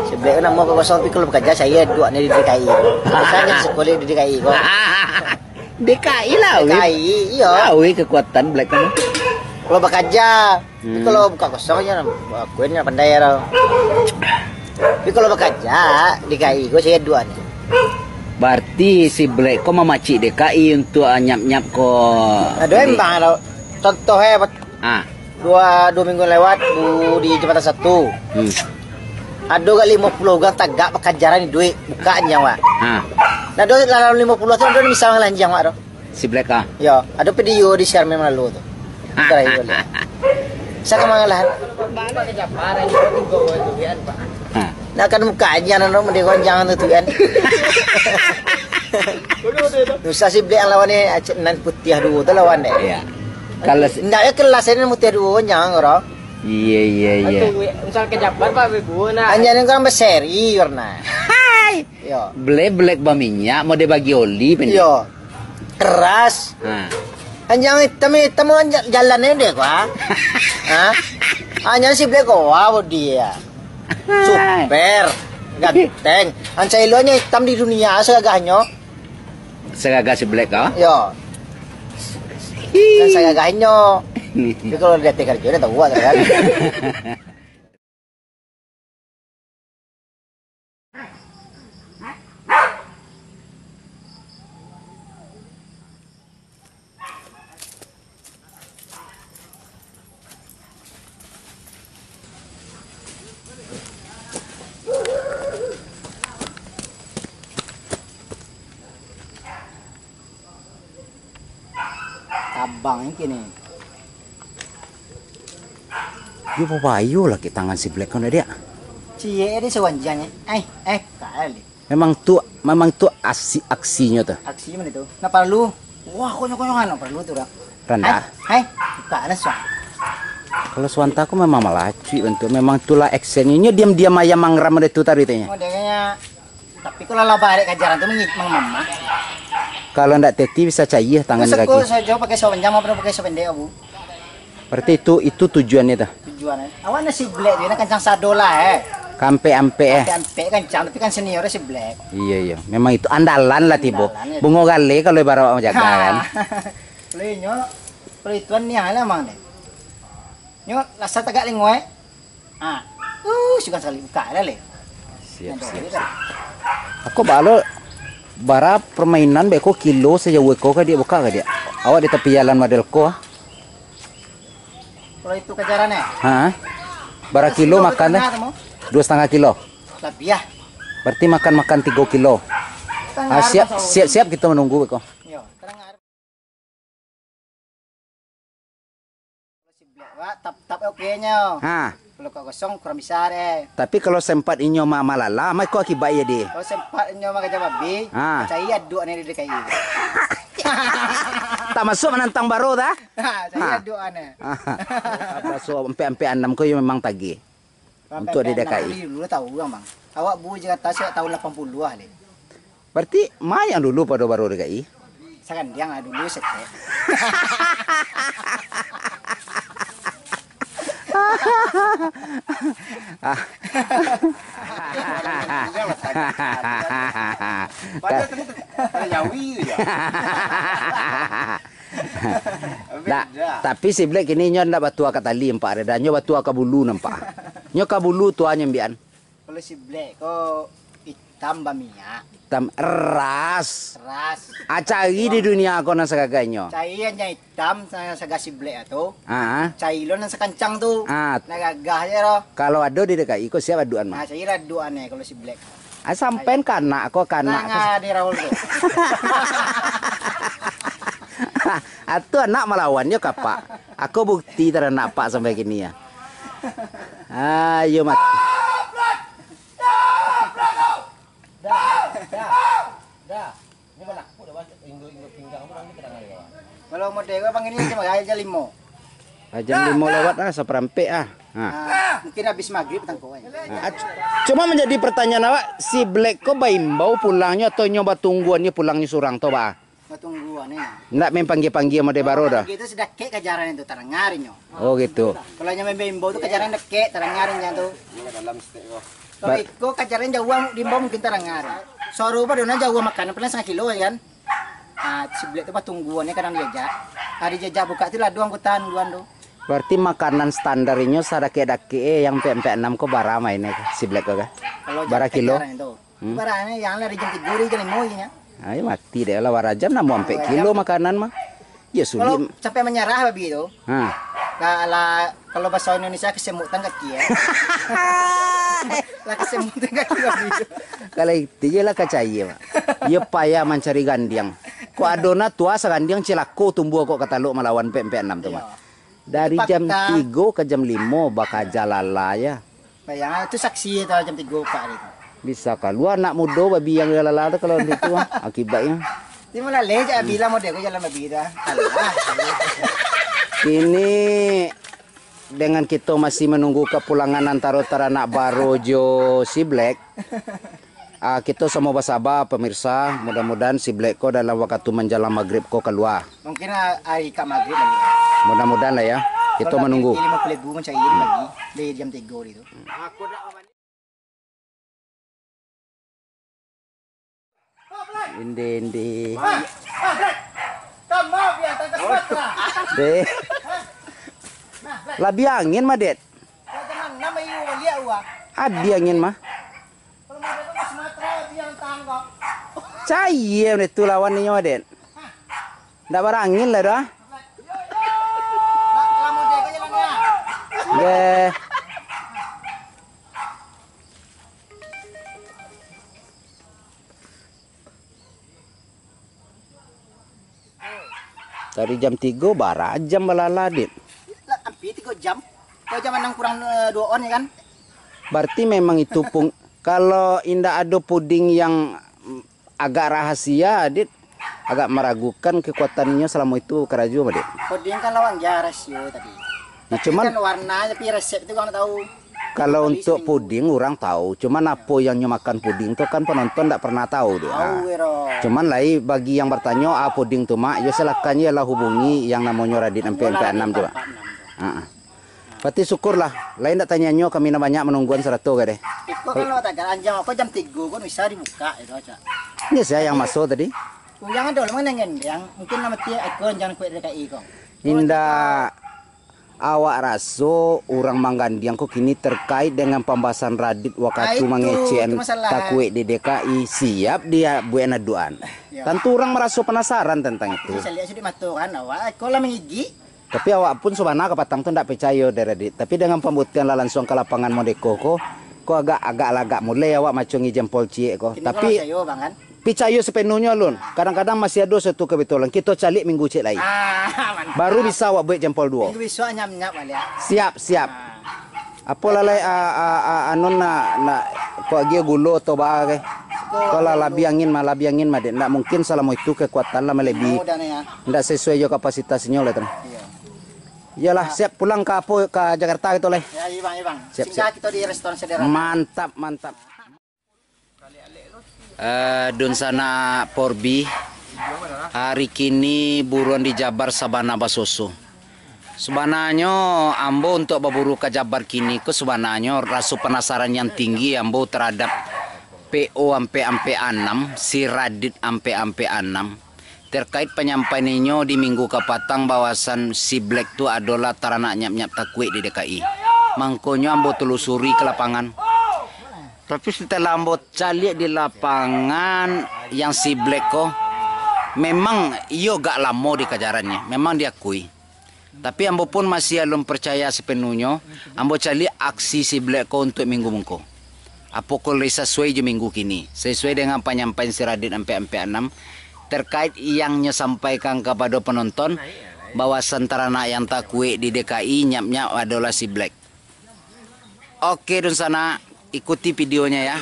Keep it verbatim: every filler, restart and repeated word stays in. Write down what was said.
Si Black namo Pak Kosong, tapi kalau bakaja, cari duaknyo di D K I. Biasonyo sekolah di D K I ko. D K I lah, weh. D K I, iyo. Lah, weh, kekuatan Black kan. Kalau bakaja, tapi kalau buka kosong je, aku ni pandai lah. Tapi kalau bakaja, D K I ko cari duaknyo. Berarti si Black ko mamacik D K I untuk, ah, nyap-nyap ko. Ado embang tau. Contoh, eh, Ah. Dua, dua minggu lewat, bu, di Jambatan Satu. Hmm. Ado gak limo puluah urang tagak bakajaran iduik, buka anjiang, Wak. Ha. Nah, ado dalam limo puluah tu, ado bisa mangalah anjiang, Wak, tu. Si Black, ah? Yo, ado video di share memang lalu tu. Terakhir balik. Saya ka mangalah. Ha. Nak kan muka anjiang, nak mending anjiang tu, tu kan. Susah si Black lawan ni, acik nan putiah duo tu lawan deh. Iya. Kalau se- Ndak ya kelas ini mutiah duo, anjiang, ro. Iya, iya, iya. Misal ke Japan, Pak, bego, nah. Anjiang ni kan berseri warna. Hai. Yo. Black, Black baminyak, mau dia bagi oli, pendek. Yo. Keras. Ha. Anjiang hitam, hitam, anjiang jalan aja deh, gua. Ha? Anjiang si Black gua, bodi ya. Super. Ganteng. Anca eloknya hitam di dunia segagahnyo. Segagah si Black kah? Yo. Dan segagahnyo. Tapi kalau di atas kerja, dah tahu lah, kan? Tabang ni kini. Yo, babayo lah kek tangan si Black kan, Diak. Ciek dia sewanjangnya. Eh, eh, kali. Memang tu, memang tu aksi, aksinyo tu. Aksi mana tu? Nak parlu. Wah, konyol-konyol nak parlu tu dah. Rendah. Hai, hai, buka langsung. Kalau Suwanta ko memang malacuik bantuak. Memang itulah actionnyo. Inyo diam-diam ayam mangram ada tu tadi tanya. Modelnya, tapi kalau lah barek kajaran tu mengik-, mengmamah. Kalau ndak teti bisa cair tangan kaki. Seko sajo pakai sewanjang, apa pakai sependek, Abu? Berarti itu, itu tujuannya tu. Tujuan, eh. Awak nasi black tu, nak kancang sado lah, eh. Kampek-ampek, eh. Kampek-ampek kancang, tapi kan senior si black. Iya, iya. Memang itu andalan lah, Tibo. Andalan, ya. Bungo gale kalau ibarat awak menjaga, kan. Kalau inyo, kalau itu niang lah, Mang, deh. Nyo rasa tagak lingua, eh. Ah. Uh, suka sekali buka dah, leh. Siap, siap, siap. Aku balo bara permainan beko kilo saja weko ka dia buka ka dia. Awak di tepi jalan model ko, ah. Kalau itu kajaran, eh? Ha? Bara kilo makan, eh? Dua setengah kilo. Lebih, ah. Berarti makan-makan tiga kilo. Ah, siap, siap, siap, kita menunggu beko. Yo, tenang. Kalau si Black, Wak, tap-tap okenyo. Ha. Kalau kok kosong, kurang bisa deh. Tapi kalau sempat inyo ma-, malala, ma iko akibat iyo, di? Kalau sempat inyo makaja babi, ha, cari aduk ni di D K I. Tak masuk menantang baro, dah? Ha, cari aduk aneh. Masuk ampek-ampek anam ko, iyo memang tagih. Untuk di D K I. Dulu tahu urang, Bang. Awak bu Jakarta sejak tahun lapan puluah, leh. Berarti, ma yang dulu pado baro D K I? Sagandiang lah dulu, setek. Ah. Padahal tadi ada Jawi tu je. Ndak, tapi si Black kini nyo ndak batua ka tali nampak, dah nyo batua ka bulu nampak. Nyo ka bulu tuanyo ambian. Kalau si Black ko itam baminyak. Itam ras. Ras. Ah, cari di dunia ko nan sagagahnyo. Cari yang itam sa-, saga si Black tu. Ah. Cari lo nan sakancang tu. Ah. Nan gagah je lo. Kalau ado di D K I ko siap aduan mah. Nah, cari lah aduan ni kalau si Black. Ah, sampean kanak ko, kanak ko. Nah, ni Rahul tu. Atu anak malawan yo kapak. Aku bukti taranak pak sampai kini ya. Ayo mat. Dah, dah, dah. Ini balaku dah, Bang. Inggul-inggul pinggang tu, Bang, kita tangan dia, Bang. Kalau model abang ini macam raja limo. Raja limo lewat lah, saparampek ah. Ha. Ah, mungkin habis maghrib tangkok kan. Ha, c-, cuma menjadi pertanyaan awak, si Black ko baimbau pulangnyo atau nyo batungguan nyo pulangnyo surang tu, Bang? Batungguan ni. Ndak main panggia-panggia model baro dah. Gitu sedakek kajaran itu tarangarinyo. Oh, gitu. Kalau nyo main baimbau tu kajaran dekek tarangarinyo tu. Ini dalam stek ko. Kalau iko kajaran jauah di bawah mungkin taranga. Suaro pado nan jauah makanan paling satangah kilo ya kan. Ah, si Black tu patungguan kadang dijajak. Ah, dijajak buka tu lah doang kutan duan tu. Berarti makanan standar inyo sadakek-dakek eh, yang ampek-ampek anam ko bara mainnya si Black ko kah? Kalau Bara jamtek kilo? Jarang tu. Hmm. Barangnya yang lah di jam tiga di jam lima je nya. Ai mati deh lah bara jam namo ampek Bara kilo jam. Makanan mah. Ya Kalau sulit. Sampai menyerah babi tu. Ha. Lah, lah kalau bahasa Indonesia kesemutan kaki ya. Lah kesemutan kaki babi tu. Kalau itu je lah kacaya, Mak. Iyo payah mancari gandiang. Kok ado na tua sagandiang cilako tumbuah kok kataluk malawan ampek-ampek anam tu, Mak. Iyo. Dari Cepat jam petang. Tigo ka jam limo bakaja lala ya. Bayang, itu saksi itu jam tigo Pak hari itu. Bisa kalua anak mudo babi yang lalala tu kalau itu, ah, akibatnya. Dia malah lecak bilang model aku jalan babi tu, ah. Alah. Kini dengan kita masih menunggu kepulangan antara taranak baro jo si Black. Ah, kita sama basaba pemirsa, mudah-mudahan si Black ko dalam waktu menjelang maghrib ko kalua. Mungkin, ah, ari ka maghrib lagi. Mudah-mudahan lah ya. Kita Kalau menunggu. Lagi lima puluh ribu mencari lagi dari jam tiga hari tu. Indi, indi. Deh. Labiah angin mah, Det. Adi angin mah. Cayie itu lawan inyo, Den. Ndak barangin lah dah. Deh. Dari jam tigo bara jam balala, Dit. Lah, hampir tigo jam. Dua jam anam kurang, eh, dua on, ya kan? Berarti memang itu pung-, kalau indak ado puding yang agak rahasia, Dit, agak meragukan kekuatan inyo selama itu karajo, Dit. Puding kan lawan ja rasio tadi. Ya, Tapi cuman kan warna, tapi resep tu kan tahu. Kalau Bali untuk seminggu. Puding, urang tahu. Cuman apo yang nyo makan puding tu kan penonton ndak pernah tahu dia. Tahu, Wiro. Cuman lai bagi yang bertanyo, "Ah, puding tu, Mak?" Ya, silakan je lah hubungi yang namonyo Radit Nomor ampek ampek anam tu, Pak. Empat enam tu. Ha. Berarti syukurlah. Lain ndak tanyanyo, kami nan banyak menungguan sarato ka deh. Iko kan lewat agak anjang apa jam tigo kan bisa dibuka itu, Cak. Ini saya yang masuk tadi. Uyang ada lah, mana yang mungkin nama tiap ekor anjang kuat D K I kong. Indak. Awak raso urang manggandiang ko kini terkait dengan pambahasan Radit wakatu Ah, itu, mangecekan itu masalah. Takuik di D K I, siap dia buek naduan. Ya. Tantu urang maraso panasaran tentang itu. Itu saya lihat sudah mato kan, awak ko lah mangigik. Tapi awak pun sabana kapatang tu ndak picayo dek Radit. Tapi dengan pambuktian lah lansuang ka lapangan Modeko ko, ko agak, agak lagak mulai awak macungi jempol ciek ko. Kini Tapi ko lah picayo, Bang, kan? Picayo sepenuhnyo alun. Kadang-kadang masih ado suatu kebetulan. Kito caliak minggu ciek lai. Ah, mantap. Baru bisa awak buek jempol duo. Minggu bisuak nyap-nyap baliak. Siap, siap. Ah. Apo lah lai, ah, ah, ah, anu nak, nak kok agiah gulo atau ba ke? Ko lah labiah angin mah, labiah angin mah, Dek. Ndak mungkin salamo itu kekuatan lah melebihi. Mudah ni, ya. Ndak sesuai jo kapasitasnyo lah tu. Iya. Iyalah, siap pulang ka apo, ka Jakarta gitu lah. Ya, iya, Bang, iya, Bang. Siap, Singgah siap. Kita di restoran sederhana. Mantap, mantap. Eh, dunsanak Porbi, hari kini buruan di Jabar sabana basoso. Sabananyo, ambo untuak baburu ka Jabar kini ko, sabananyo raso panasaran yang tinggi ambo terhadap P O ampek ampek anam, si Radit ampek ampek anam, terkait panyampaian inyo di minggu kapatang bahwasan si Black tu adolah taranak nyap-nyap takuik di D K I. Mangkonyo ambo telusuri ka lapangan. Tapi setelah ambo caliak di lapangan, yang si Black ko, memang iyo agak lamo dikajarannyo, memang diakui. Tapi ambo pun masih alun percaya sepenuhnyo, ambo caliak aksi si Black ko untuak minggu mungko. Apokoh lai sasuai jo minggu kini, sasuai dengan panyampaian si Radit ampek ampek anam, terkait yang nyo sampaikan kapado penonton, bahwasan taranak yang takuik di D K I nyap-nyap adolah si Black. Oke, dunsanak, ikuti videonya ya.